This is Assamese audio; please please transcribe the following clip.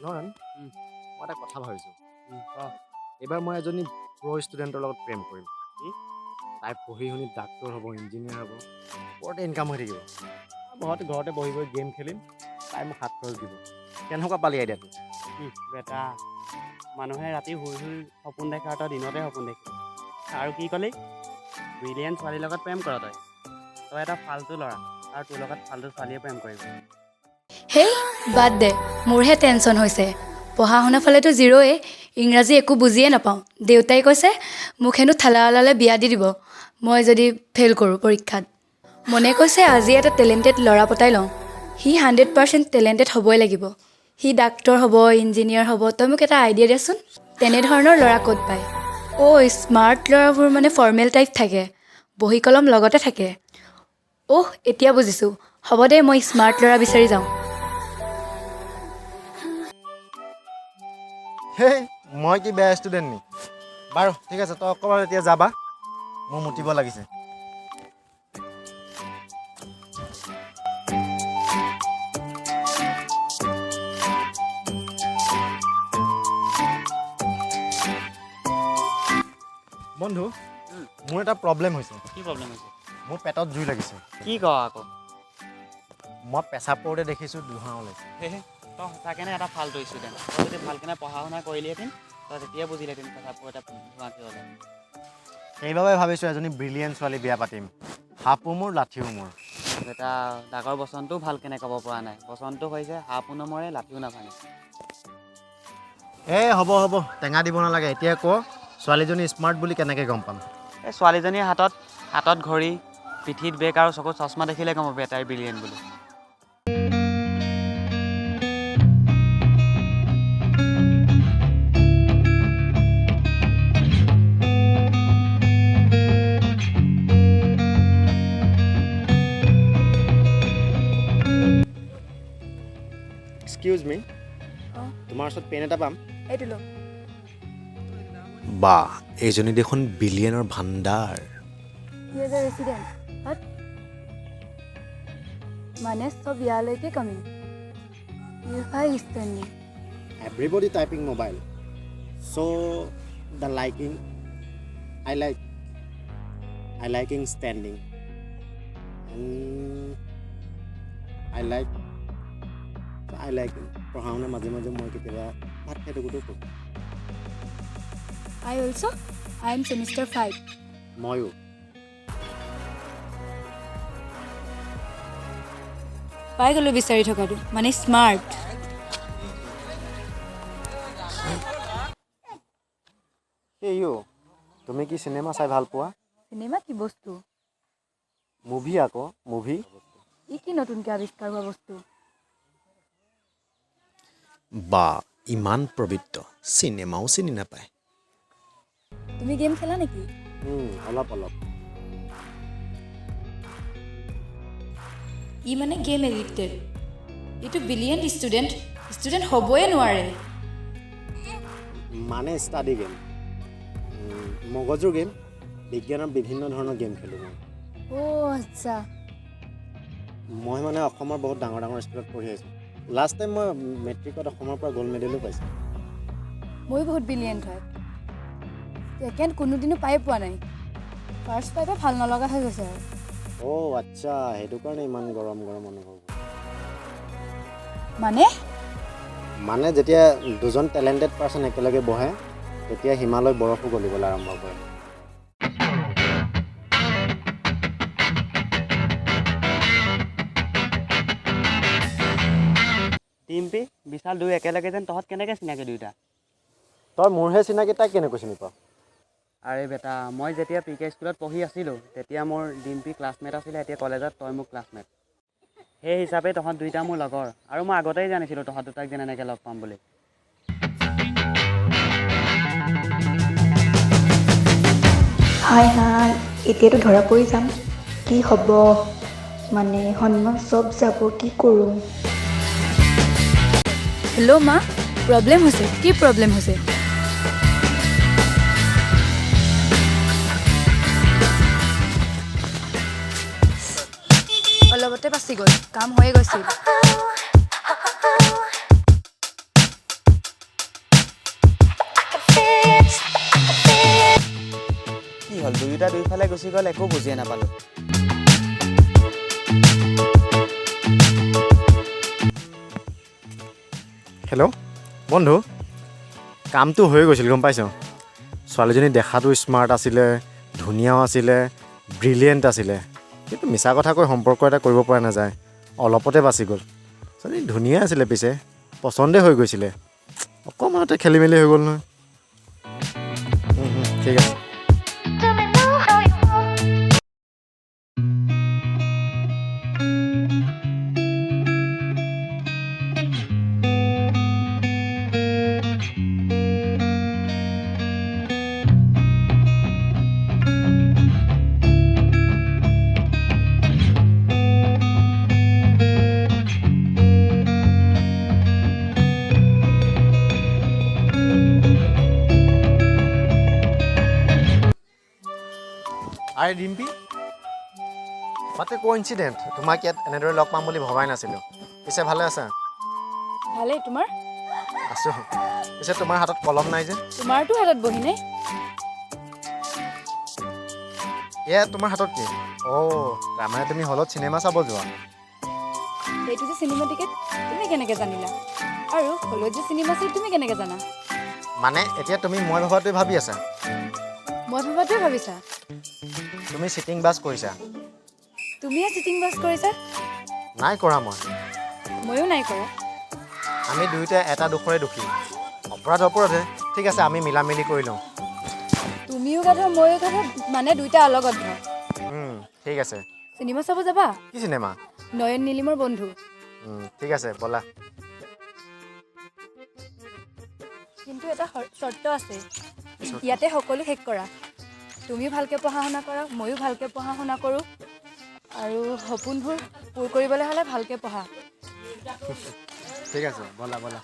নয়ন, উম। মই এটা কথা ভাবিছোঁ। ক। এইবাৰ মই এজনী প্ৰ' ষ্টুডেণ্টৰ লগত প্ৰেম কৰিম। কি? তাই পঢ়ি শুনি ডাক্তৰ হ'ব, ইঞ্জিনিয়াৰ হ'ব, ওপৰতে ইনকাম হৈ থাকিব। ঘৰতে ঘৰতে বহি বহি গেম খেলিম, তাই মোক হাত খৰচ দিব। কেনেকুৱা পালি আইডিয়াটো? বেটা, মানুহে ৰাতি শুই শুই সপোন দেখে আৰু তই দিনতে সপোন দেখি। আৰু কি ক'লি? ব্ৰিলিয়েণ্ট ছোৱালীৰ লগত প্ৰেম কৰ তই। তই এটা ফাল্টু ল'ৰা আৰু তোৰ লগত ফাল্টু ছোৱালীয়ে প্ৰেম কৰিব। হেই বাদ দে, মোৰহে টেনশ্যন হৈছে। পঢ়া শুনা ফালেতো জিৰ'য়ে, ইংৰাজী একো বুজিয়ে নাপাওঁ। দেউতাই কৈছে মোক হেনো ঠেলাৱালালৈ বিয়া দি দিব মই যদি ফেইল কৰোঁ পৰীক্ষাত। মনে কৈছে আজি এটা টেলেণ্টেড ল'ৰা পতাই লওঁ। সি 100% টেলেণ্টেড হ'বই লাগিব। সি ডাক্তৰ হ'ব, ইঞ্জিনিয়াৰ হ'ব। তই মোক এটা আইডিয়া দেচোন, তেনেধৰণৰ ল'ৰা ক'ত পায়? অ' স্মাৰ্ট ল'ৰাবোৰ মানে ফৰ্মেল টাইপ থাকে, বহী কলম লগতে থাকে। অহ, এতিয়া বুজিছোঁ। হ'ব দে, মই স্মাৰ্ট ল'ৰা বিচাৰি যাওঁ। হেই, মই কি বেয়া ষ্টুডেণ্ট নি? বাৰু ঠিক আছে, তই অকণমান এতিয়া যাবা, মোৰ মুতিব লাগিছে। বন্ধু, মোৰ এটা প্ৰব্লেম হৈছে। কি প্ৰব্লেম হৈছে? মোৰ পেটত জুই লাগিছে। কি ক আকৌ? মই পেচাব কৰোঁতে দেখিছোঁ ধোঁৱা ওলাইছে। সেয়েহে তই সঁচাকেনে এটা ফাল্টু ষ্টুডেণ্ট। তই যদি ভালকেনে পঢ়া শুনা কৰিলিহেঁতেন, তই তেতিয়াই বুজিলিহেঁতেন পেচাব কৰোঁতে ধোঁৱা কিয় ওলায়। সেইবাবে ভাবিছোঁ এজনী ব্ৰিলিয়েণ্ট ছোৱালী বিয়া পাতিম। সাপো মোৰ, লাঠিও মোৰ। বেটা, ডাঙৰ বচনটোও ভালকেনে ক'ব পৰা নাই। বচনটো হৈছে সাপো নমৰে, লাঠিও নাভাঙে। এই হ'ব হ'ব, টেঙা দিব নালাগে। এতিয়া ক, ছোৱালীজনী স্মাৰ্ট বুলি কেনেকৈ গম পাম? এই ছোৱালীজনীৰ হাতত হাতত ঘড়ী, পিঠিত বেগ আৰু চকুত চশমা দেখিলে গম পাবি তাই ব্ৰিলিয়েণ্ট বুলি। এক্সকিউজ মি, অঁ। তোমাৰ ওচৰত পেন এটা পাম? এইটো ল। বা, এইজনী দেখোন বিলিয়নৰ ভাণ্ডাৰ। He is a resident. What? মানে চব ইয়ালৈকে coming. You high standing. Everybody typing mobile, so the liking I like I liking standing and I like I like পঢ়া শুনা। মাজে মাজে মই কেতিয়াবা ভাত খাই থাকোঁতেও পঢ়োঁ। I also, I am semester 5. ময়ো। পাই গ'লোঁ বিচাৰি থকাটো, মানে স্মাৰ্ট। সেই ইউ, তুমি কি চিনেমা চাই ভাল পোৱা? চিনেমা কি বস্তু? মুভি আকৌ, মুভি। ই কি নতুনকৈ আৱিষ্কাৰ হোৱা বস্তু? বা, ইমান পবিত্ৰ, চিনেমাও চিনি নাপায়। তুমি গেম খেলা নেকি? অলপ অলপ। ই মানে গেম এডিক্টেড। এইটো বিলিয়ন ষ্টুডেণ্ট ষ্টুডেণ্ট হ'বই নোৱাৰে। মানে ষ্টাডি গেম, মগজুৰ গেম, বিজ্ঞানৰ বিভিন্ন ধৰণৰ গেম খেলোঁ মই। অ' আচ্ছা। মই মানে অসমৰ বহুত ডাঙৰ ডাঙৰ স্কুলত পঢ়ি আহিছোঁ। লাষ্ট টাইম মই মেট্ৰিকত অসমৰ পৰা গ'ল্ড মেডেলো পাইছোঁ। ময়ো বহুত বিলিয়ন হয়। ছেকেণ্ড কোনোদিনো পাই পোৱা নাই। ফাৰ্ষ্ট পাই পাই ভাল নলগা হৈ গৈছে আৰু। অ' আচ্ছা, সেইটো কাৰণে ইমান গৰম গৰম অনুভৱ হয়। মানে? মানে যেতিয়া দুজন টেলেণ্টেড পাৰ্চন একেলগে বহে, তেতিয়া হিমালয় বৰফো গলিবলৈ আৰম্ভ কৰে। ডিম্পী, বিশাল দুয়ো একেলগে যেন, তহঁত কেনেকৈ চিনাকি দুয়োটা? তই মোৰহে চিনাকি, তাইক কেনেকৈ চিনি পাৱ? আৰে বেটা, মই যেতিয়া পি কে স্কুলত পঢ়ি আছিলোঁ, তেতিয়া মোৰ ডিম্পী ক্লাছমেট আছিলে। এতিয়া কলেজত তই মোৰ ক্লাছমেট। সেই হিচাপে তহঁত দুইটা মোৰ লগৰ আৰু মই আগতেই জানিছিলোঁ তহঁত দুটাক যেন এনেকৈ লগ পাম বুলি। হায় হায়, এতিয়াতো ধৰা পৰি যাম। কি হ'ব? মানে সন্মান চব যাব। কি কৰোঁ? হেল্ল' মা, প্ৰব্লেম হৈছে। কি প্ৰব্লেম হৈছে? অলপতে বাচি গ'ল, কাম হৈয়ে গৈছিল। হ'ল, দুয়োটা দুইফালে গুচি গ'ল, একো বুজিয়ে নাপালোঁ। হেল্ল' বন্ধু, কামটো হৈ গৈছিল গম পাইছ। ছোৱালীজনী দেখাটো স্মাৰ্ট আছিলে, ধুনীয়াও আছিলে, ব্ৰিলিয়েণ্ট আছিলে, কিন্তু মিছা কথা কৈ সম্পৰ্ক এটা কৰিব পৰা নাযায়। অলপতে বাচি গ'ল। ছোৱালীজনী ধুনীয়া আছিলে, পিছে পচন্দে হৈ গৈছিলে, অকণমানতে খেলি মেলি হৈ গ'ল নহয়। ঠিক আছে। আৰে ৰিম্পী, what a কোইনচিডেণ্ট! তোমাক ইয়াত এনেদৰে লগ পাম বুলি ভবাই নাছিলোঁ। পিছে ভালে আছা? ভালেই, তোমাৰ? আছোঁ। পিছে তোমাৰ হাতত কলম নাই যে? তোমাৰতো হাতত বহি নাই। এয়া তোমাৰ হাতত কি? অ', তাৰমানে তুমি হলত চিনেমা চাব যোৱা? সেইটো যে চিনেমা টিকেট, তুমি কেনেকৈ জানিলা? আৰু হলত যে চিনেমা চাই তুমি কেনেকৈ জানা? মানে এতিয়া তুমি মই ভবাটোৱে ভাবি আছা? মই ভবাটোৱে ভাবিছা। তুমি চিটিং বাছ কৰিছা। তুমিয়ে চিটিং বাছ কৰিছা। নাই কৰা মই। ময়ো নাই কৰা। আমি দুয়োটাই এটা দোষৰে দোষী। অপৰাধ অপৰাধে। ঠিক আছে, আমি মিলা মিলি কৰি লওঁ। তুমিও গাধ, ময়ো গাধ, মানে দুয়োটা অলগদ্ধ। ঠিক আছে। চিনেমা চাব যাবা? কি চিনেমা? নয়ন নীলিমৰ বন্ধু। ঠিক আছে, ব'লা। কিন্তু এটা চৰ্ত আছে, ইয়াতে সকলো শেষ কৰা। তুমিও ভালকৈ পঢ়া শুনা কৰা, ময়ো ভালকৈ পঢ়া শুনা কৰোঁ, আৰু সপোনবোৰ পূৰ কৰিবলৈ হ'লে ভালকৈ পঢ়া। ঠিক আছে, ব'লা ব'লা।